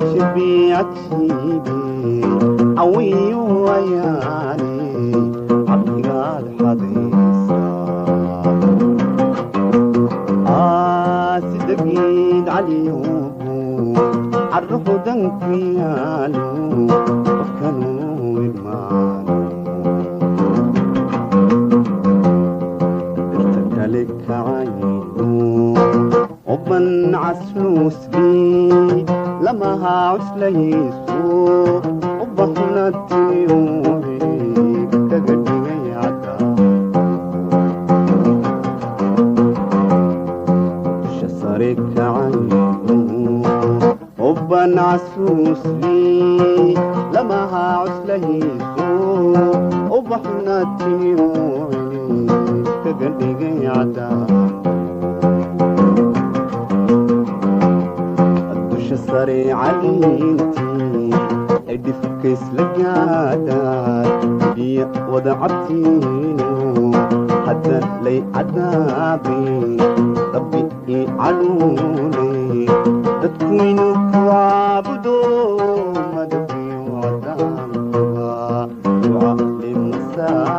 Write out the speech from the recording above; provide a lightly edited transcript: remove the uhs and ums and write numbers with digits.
Cajibi cajibi cawiyo ayaani caqligaad xadaysaa. Sida geed caliyuhu carro hodan ku yaalo, qofkanuu irmaano dhirta kale kacayno oban casluusli lamaha cuslayso ubaxnatiyuhi kaga dhigay cadda dusha sare kacayno oban casuusli lamaha cuslayso ubaxnatiyuhi kaga dhigay cadda dusha sare caliintii cidhifka isla gaadhaan biyo wada cabtiino hadda lay cadaabay rabbi ii caluulay dadku inuu ku caabudo madabiyo cadaankuba duca limasaare.